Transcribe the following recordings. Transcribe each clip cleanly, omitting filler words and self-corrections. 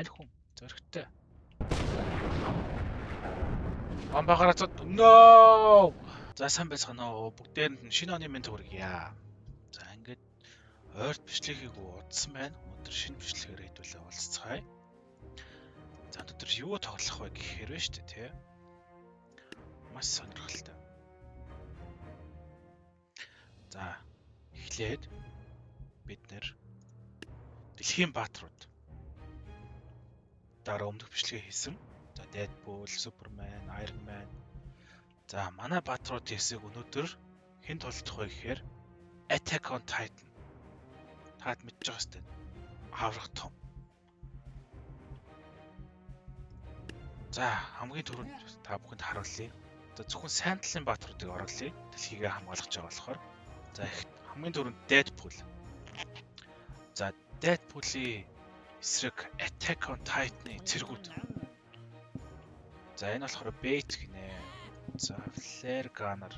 Аль хүн зоригтой. Бамбагараа зод. No! За сайн байцгаана уу. Бүгдээрэнд нь шинэ оны мэнд хүргье. За ингээд ойрт бичлэгийг удсан байна. Өнөөдөр шинэ бичлэгээр хэдүүлээ уулзцгаая. За өнөөдөр юу тоглох вэ гэхээр вэ шүү дээ, тий. Маш сонирхолтой. За эхлээд бид нэр дэлхийн бааtruуд дараа өмнөх бичлэгээ хийсэн. За Deadpool, Superman, Iron Man. За манай бааtruудын хэсэг өнөөдөр хэн тулдах вэ гэхээр Attack on Titan. Таад мэдж байгаа сте. Аврах том. За хамгийн түрүүнд та бүхэнд харуулъя. За зөвхөн сайн талын бааtruудыг оруулъя. Дэлхийгээ хамгаалах гэж байгаа болохоор. За их хамгийн түрүүнд Deadpool. За Deadpool-ийн эсрэг Attack on Titan-ы цэргүүд. За энэ болохоор Bait гинэ. За Flare Gunner.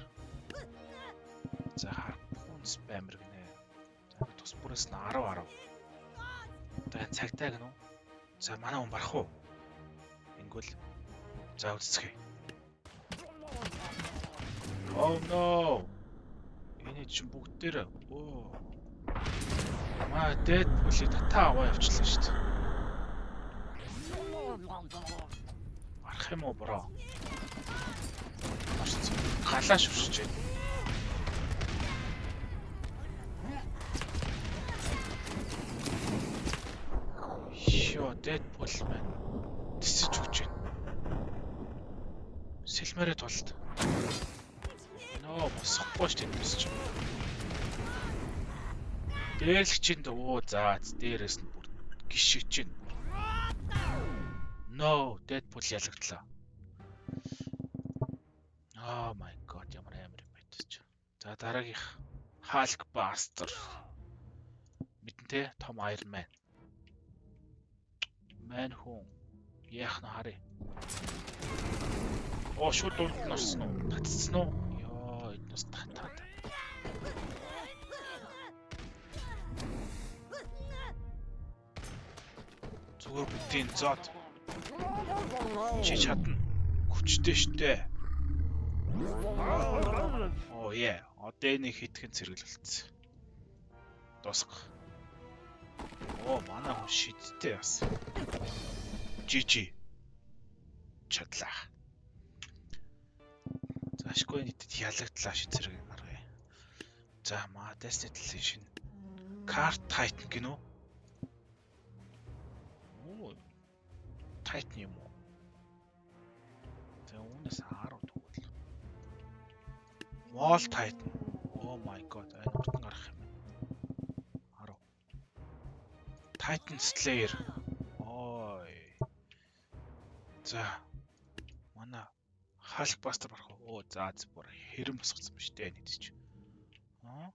За Harpoon Spammer гинэ. За тус бүрээс нь 10 10. За энэ цагтаа гэнэ үү? За манай хүн барах уу? Ингүүл за үзцгээе. Oh no. Энэ чинь бүгдээр оо. Маа Deadpool-ийг татаа аваа явчлаа шүү дээ. Барах юм уу бро? Галаа шүршиж байна. Йоо, Deadpool маань тисэж өгч байна. Сэлмээрээ тулд. Нөө босохгүй шүү дээ энэ чинь. Дээрлэгчинд өө за дээрээс нь бүр гიშгэж байна. No, Deadpool ялагдлаа. Oh my god, ямар амар юм бэ чи. За дараагийнх Hulk Buster. Мэдэн те том Iron Man. Man хүн яах нь харъя. Оо шууд дунд нь орсон уу? Татцсан уу? Йоо, эднээс татаад. Зүгээр бүгдийн зод. Чи чадна. Хүчтэй штэ. Оо яа, одоо энийг хитгэн цэргэлэлцсэн. Дусах. Оо, манай хүн шидтэй бас. GG. Чадлаа. За ашгүй нийтэд ялагдлаа шин зэрэг гаргая. За маа Destiny талын шин Card Titan гинүү? Оо. Titan юм уу? За үүнээс 10 тэгвэл. Wall Titan. Oh my god, энэ уртан гарах юм байна. 10. Titan Slayer. Ой. За. Манай Hulk Buster барах уу? Оо за бүр хэрэм босгосон ба штэ нэг чи. Аа.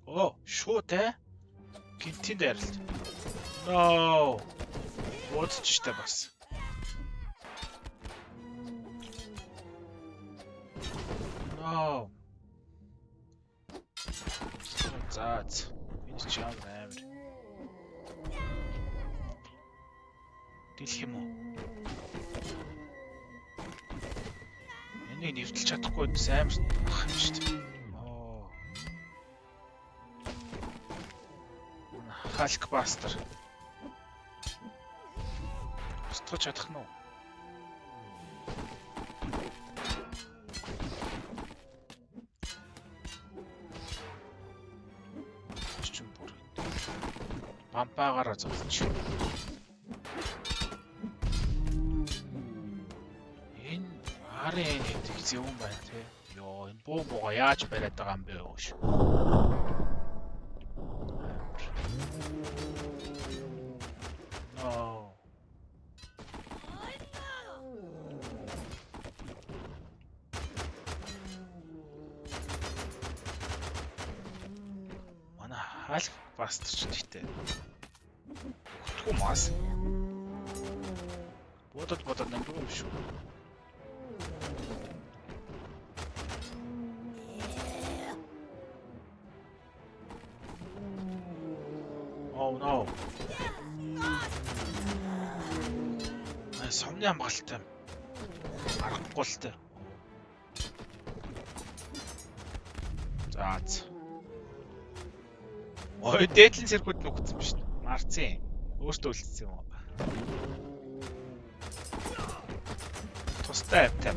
Оо, шууд ээ. Гинтийн дайралт. No. Буудчих штэ бас. No. За. Энэ чи ямар амар. Дэлх юм уу? Энийг нэвтэлж чадахгүй бас амар ах юм шүү дээ. Оо. Hulk Buster. Устгах чадах нь уу? Чин бүр. Бампаагаараа зодчих. Энэ арын гэдэг юм байна те. Йоо, энэ буу бууга яаж бариад байгаа юм бэ өөш. No. Манай Hulk Buster ч гэхдээ. Өгтгүү мас. Бодод бодод намруу юм шүү. Oh no. Сумны хамгаалалтай. Аргагүй л тээ. За. Ой, дээдлийн цэргүүд нүгдсэн биш үү? Марцын. Өөртөө үлдсэн юм уу? Тустай амтай.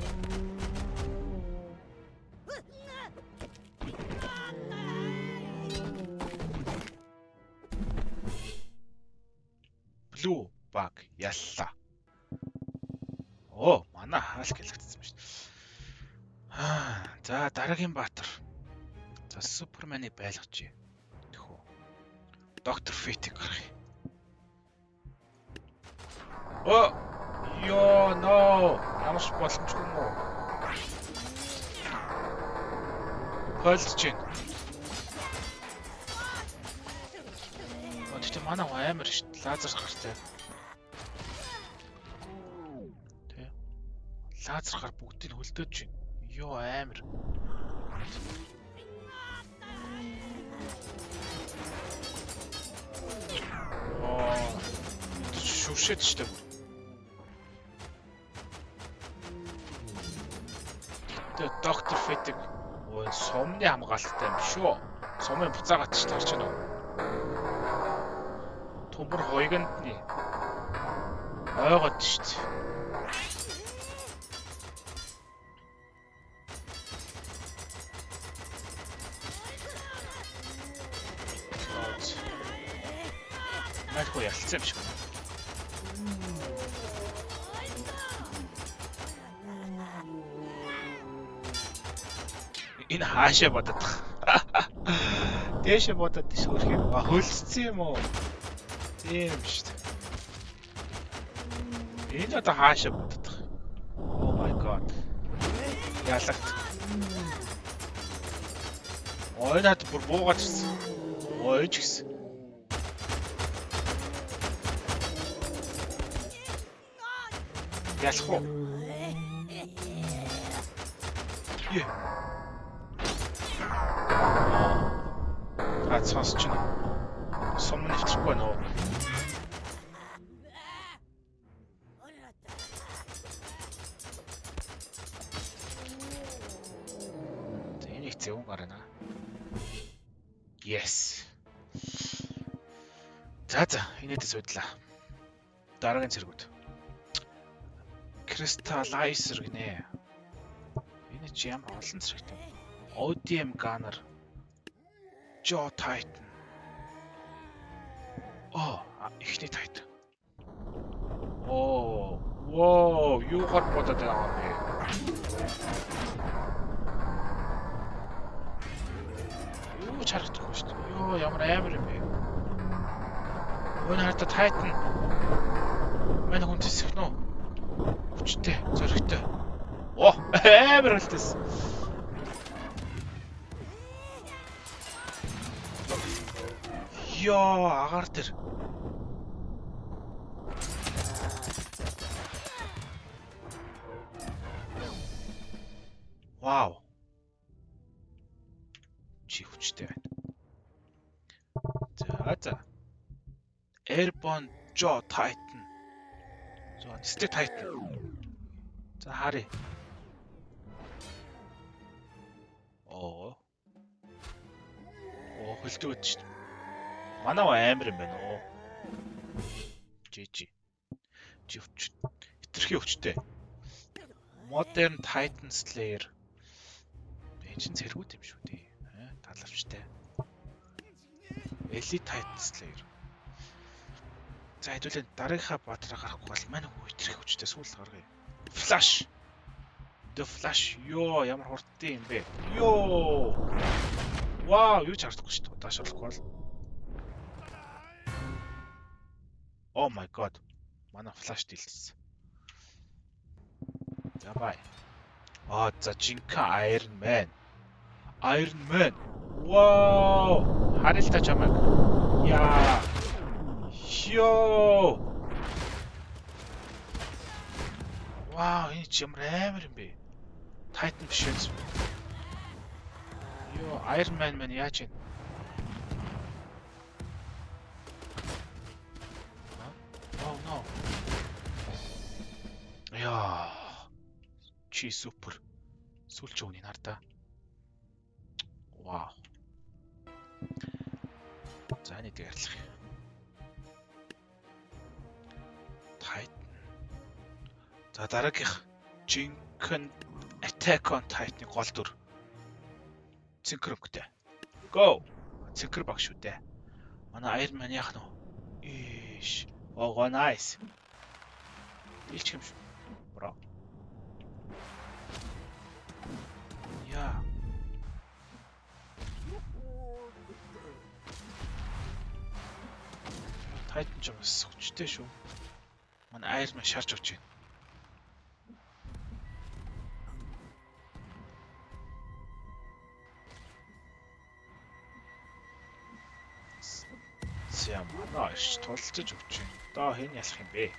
Blue баг яллаа. Оо, манай хаалт гэлэгдсэн биш. За, дараагийн баатар. За, Суперменийг байлгажээ. Тэхүү. Доктор Фейтийг гаргая. Оо, ёо, но. Ямар ч боломжгүй юм уу? Хойлдож байна. Гэхдээ манай хүн амар шүү дээ. Лазер гартай. Тэ. Лазер гар бүгдийг хөлдөөж байна. Йоо амар. Оо. Шүршээд шүү дээ. Тэгээ Доктор Фетик сумны хамгаалттай юм шүү. Сумын буцаагаад ч тарч байна уу? Төмөр хоёгондны ойгоод шүү дээ. Майлгүй ялцсан юм шиг байна. Энэ хаашаа бодод. Дээшээ бодод тийш хөрх юм. А хөлссөн юм уу? Тийм шүү дээ. Энэ одоо хаашаа бодод. Oh my god. Ялагт. Ой над бүр буугаад ирсэн. Ой ч гэсэн. Ялах уу? Е. А сонсч байна. Сум нэвтрэхгүй байна уу? За энийг зэвүүн гарна. Yes. За за, энэдээ суйдлаа. Дараагийн цэргүүд. Crystallizer гинэ. Энэ чи ямар олон зэрэгтэй. ODM Gunner, Jaw Titan. Оо, эхний Titan. Оо, воо, юугаар бодоод байгаа юм бэ? Юу ч харагдахгүй шүү дээ. Йоо, ямар амар юм бэ? Өө нарта Titan. Манай хүн тэсэх нөө. Хүчтэй, зоригтой. Оо, амар хөлтөс. Йоо, агаар дээр. Вау. Чи хүчтэй байна. За за. Airborne Jaw Titan. За, Steel Titan. За харъя. Оо. Оо, хөлдөөд шүү дээ. Манай амар юм байна уу? GG. Чи хүч. Хитрхи хүчтэй. Modern Titan Slayer. Энэ чинь цэргүүд юм шүү дээ. Талавчтай. Elite Titan Slayer. За хэдүүлээ дараагийнхаа баатраа гарахгүй бол манай хүү хитрхи хүчтэй сүүлд гаргая. Flash. The Flash. Йоо, ямар хурдтай юм бэ? Йоо. Вау, юу ч харагдахгүй шүү дээ. Даашаалахгүй бол. Oh my god. Манай Flash дийлсэн. За бай. Аа за жинхэнэ Iron Man. Iron Man. Вау! Харил та чамайг. Яа. Йоо. Вау, энэ ч ямар амар юм бэ? Titan биш үү? Йоо, Iron Man маань яаж юм? Oh no. Чи супер. Сүүлчийн үнийг хар та. Вау. За нэг ярьлах юм. Titan. За дараагийнх жинхэнэ Attack on Titan-ы гол дүр. Цэнхэр өнгөтэй. Go. Цэнхэр баг шүү дээ. Манай Iron Man яах нь вэ? Ийш. Ого nice. Дийлчих юм шүү. Bro. Яа. Titan ч бас хүчтэй шүү. Манай Iron Man шарж авч байна. За манай ирч тулцаж өгч байна. Одоо хэн ялах юм бэ?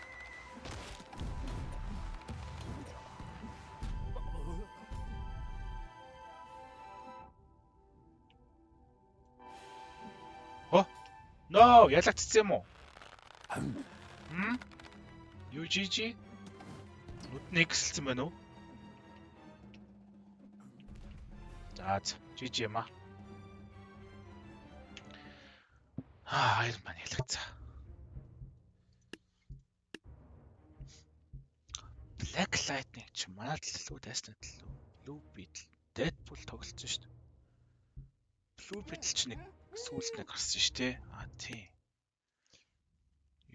Хо? No, ялагдсан юм уу? Хм? Юу жижи? Нүд нь X-лсэн байна уу? За, жижи юм аа. Аа, Iron Man ялагдсан. Black Lightning чи манай төлөө дайсны төлөө Blue Beetle, Deadpool тоглолцсон шүү дээ. Blue Beetle ч нэг сүүлд нэг гарсан шүү дээ. Аа, тий.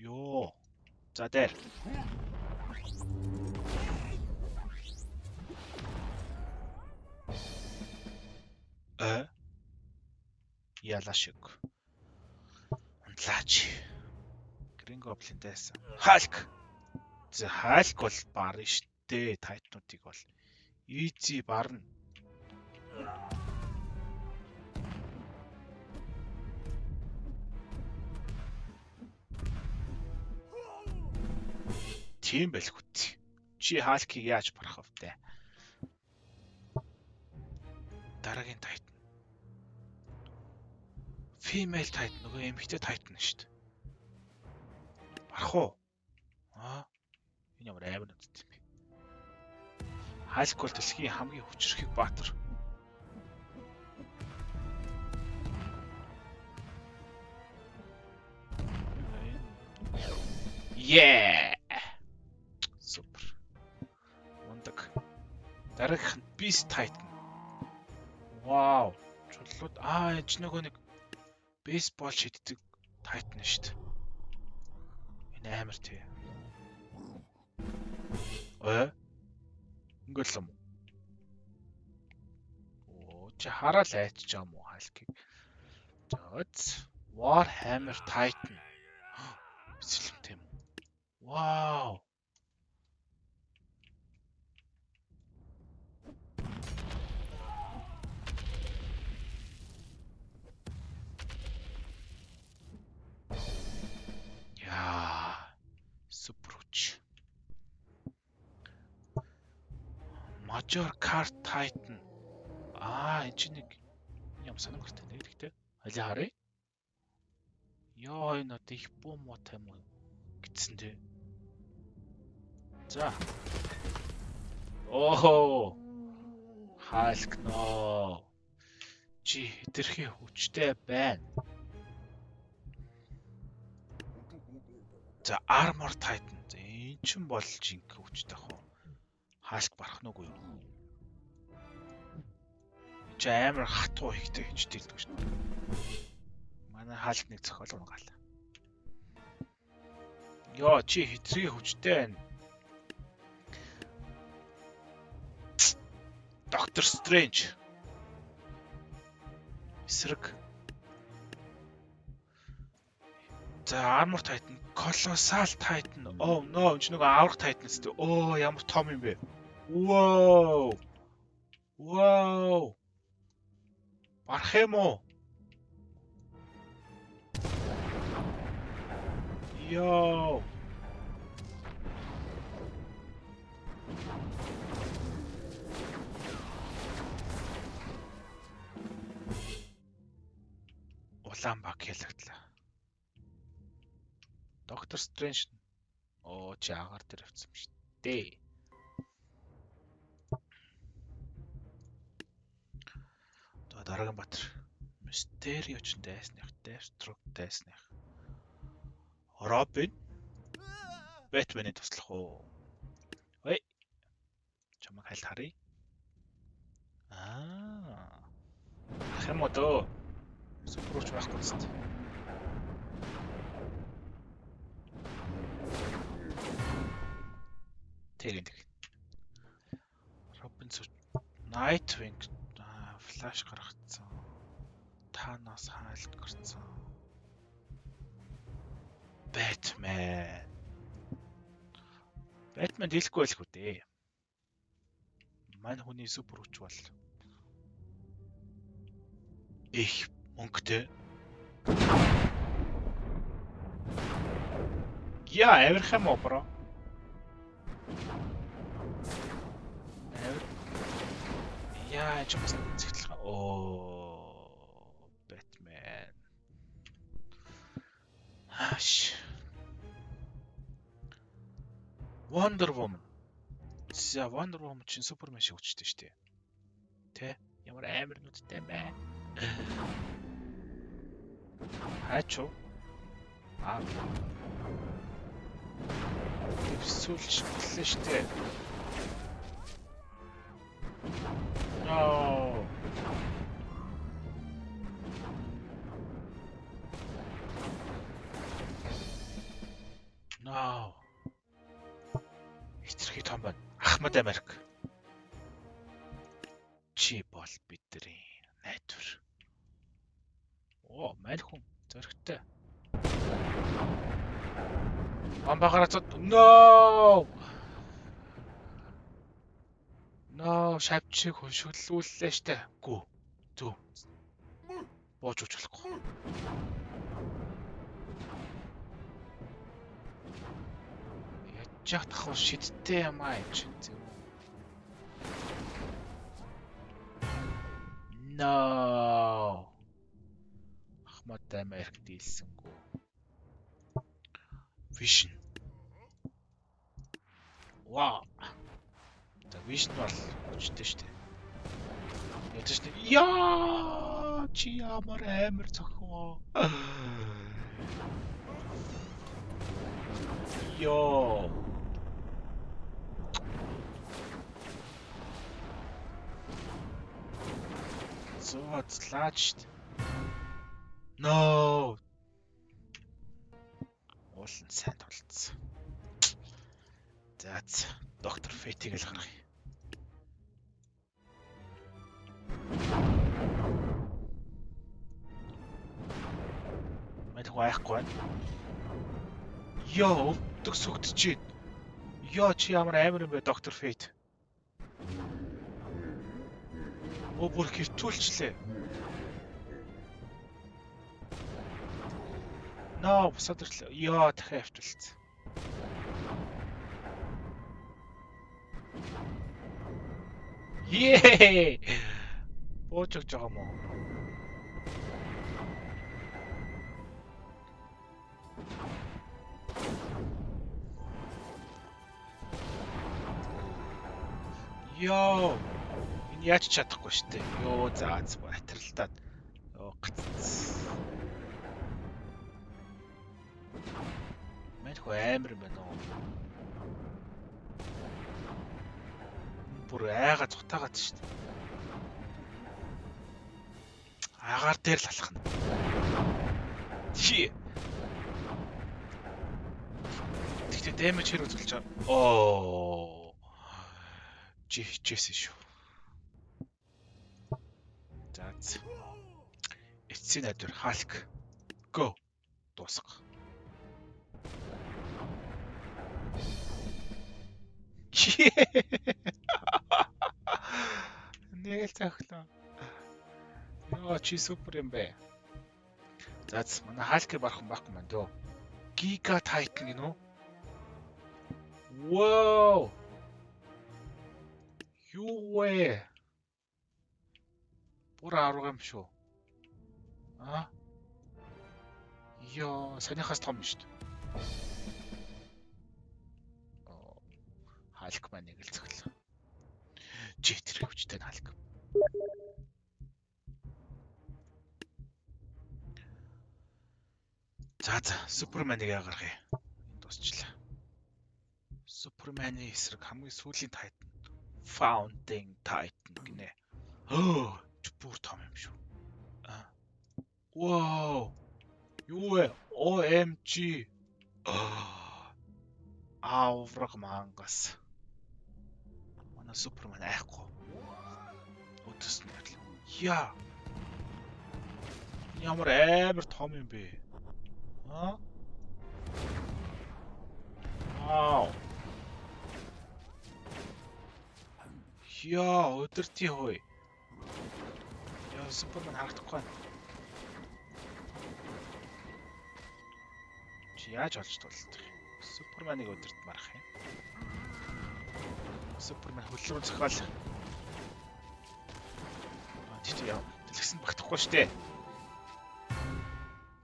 Йоо. За дээр. Э? Яла шиг. Унтлаач. Green Goblin дайсан. Hulk. За Hulk бол барна шүү дээ. Titan-уудыг бол easy барна. Тийм байлгүй. Чи Hulk-ийг яаж барах вэ? Дараагийн Titan. Female Titan нөгөө эмэгтэй Titan шүү дээ. Барах уу? Аа. Энэ ямар амар нүдтэй юм бэ? Hulk бол дэлхийн хамгийн хүчрхэг баатар. Yeah! Супер. Мундаг. Дараагийнх нь Beast Titan. Вау. Чулууд аа энэ ч нөгөө нэг бейсбол шиддэг Titan шүү дээ. Энэ амар тий. Э? Ингээл юм уу? Оо чи хараал айчж байгаа юм уу Hulk-ыг. За Warhammer Titan. Бэцэлмтэй юм уу? Вау. Яа. Супер хүч. Major Car Titan. Аа, энэ чинь нэг юм сонирхолтой нэр гэхдээ. Аль харъя. Йоо, энэ одоо их буу муутай юм уу гэсэн тий. За. Оо. Hulk нөө. Чи хэтэрхий хүчтэй байна. За Armor Titan. За энэ чинь бол жинхэнэ хүчтэй ах уу. Hulk барах нь үгүй юу? Энд чи амар хатуу ихтэй гэж дэлдэг шүү дээ. Манай Hulk нэг зохиол унгаалаа. Йоо чи хэтэрхий хүчтэй байна. Доктор Стрэндж. Эсрэг. За Armor Titan, Colossal Titan. Oh no, энэ ч нөгөө аврах Titan үстэй. Оо, ямар том юм бэ? Wow. Wow. Барах юм уу? Йоо. Улаан баг ялагдлаа. Доктор Стрэндж. Оо чи агаар дээр явцсан юм шүү дээ. За дараагийн баатар. Mysterio ч дайсных, Deathstroke дайсных. Робин Бэтмений туслах уу? Ой. Чамайг хальт харъя. Аа. Ах юм уу дөө? Супер хүч байхгүй зү. Тэг тэг. Робин Nightwing Flash гаргацсан. Thanos хайлт гарцсан. Batman. Batman дийлэхгүй байлгүй дээ. Мань хүний супер хүч бол их мөнгөтэй. Яа, авирах юм уу, bro? Авир. Яа, ч бас зэгтлэх. Оо, Batman. Ааш. Wonder Woman. За, Wonder Woman чинь Superman шиг хүчтэй шүү дээ. Тэ? Ямар амар нүдтэй юм бэ? Хаач уу? Аа. Дэвсүүлчихлээ шүү дээ. No. No. Хитрхи том байна. Ахмад Америк. Чи бол бидний найдвар. Оо, мань хүн зоригтой. Бамбагараа No. No, шавчиг хөшөглүүллээ штэ. Гүү. Зү. Бууж өгч болохгүй. Яаж тах шидтэй юм аа юм чинь зү. No. Ахмад Америк дийлсэнгүү. Vision. Вау. За Vision бол хүчтэй шүү дээ. Ядаж нэг яа чи ямар амар цохио. Йоо. Зооцлаач шүү дээ. No. Уул нь сайн тулцсан. За Доктор Фейтийг л гаргая. Мэдгүй айхгүй байна. Йоо, өвдөг сүгдэж байна. Йоо, чи ямар амар юм бэ, Доктор Фейт. Өө бүр хэртүүлчлээ. No, бусад ирлээ. Йоо, дахиад авчулцсан. Ее! Бууж өгч байгаа юм уу? Йоо! Энэ яаж чадахгүй штэ. Йоо, за атралтаад. Йоо, гацц. Мань хөө амар юм байна уу? Бүр айга цутаагаад штэ. Агаар дээр л алхана. Чи. Тэгтээ дэмэж хэр үзүүлж байгаа. Оо. Чи хичээсэн шүү. За. Эцсийн найдвар Hulk. Go. Дуусга. Нэг л цохлоо. Йоо чи супер юм бэ. За манай Hulk-ийг барах юм байхгүй маань дөө. Giga Titan гинүү. Wow. Юу вэ? Бүр авраг юм шүү. Аа? Йоо, санийхаас том шүү дээ. Халк маань нэг л цохлоо. Чи тэр хүчтэй Халк. За за, Суперманыг яагаргая. Энд дуусчлаа. Суперманы эсрэг хамгийн сүүлийн Titan. Founding Titan гинэ. Оо, бүр том юм шүү. Аа. Вау. Юу вэ? OMG. Авраг мангас. Манай Суперман айхгүй. Өдөс нь байрлаа. Яа. Ямар амар том юм бэ? Аа? Вау. Яа, өдөртий хөөе. Яа, Суперман харагдахгүй байна. Чи яаж олж тулдах юм? Суперманыг өдөрт марах юм. Суперман хөл рүү зохиол. Аа, чи яа, дэлгэсэн багтахгүй штэ.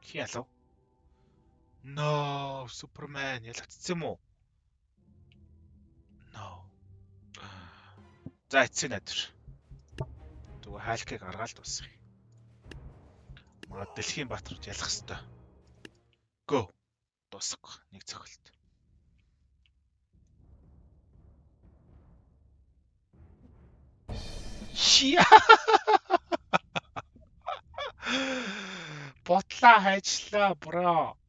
Хин ялав? No, Суперман ялагдсан юм уу? No. За, эцсийн найдвар. Зүгээр хайлкыг гаргаал дуусгая. Манай дэлхийн баатарч ялах хэвээр. Go. Дуусах нэг цохилт. Яа. Ботлаа хайчлаа, бро.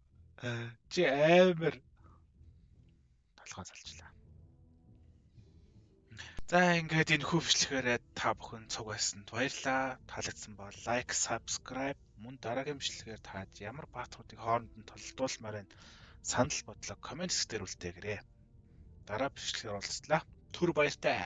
Чи амар толгой залчлаа. За ингээд энэ хөвчлэхээр та бүхэн цуг байсанд баярлалаа. Таалагдсан бол лайк, subscribe, мөн дараагийн бичлэгээр та ямар баатруудыг хооронд нь толдуулмаар байна санал бодлоо коммент хэсгээр үлдээгээрэй. Дараа бичлэгээр уулзлаа. Түр баяртай.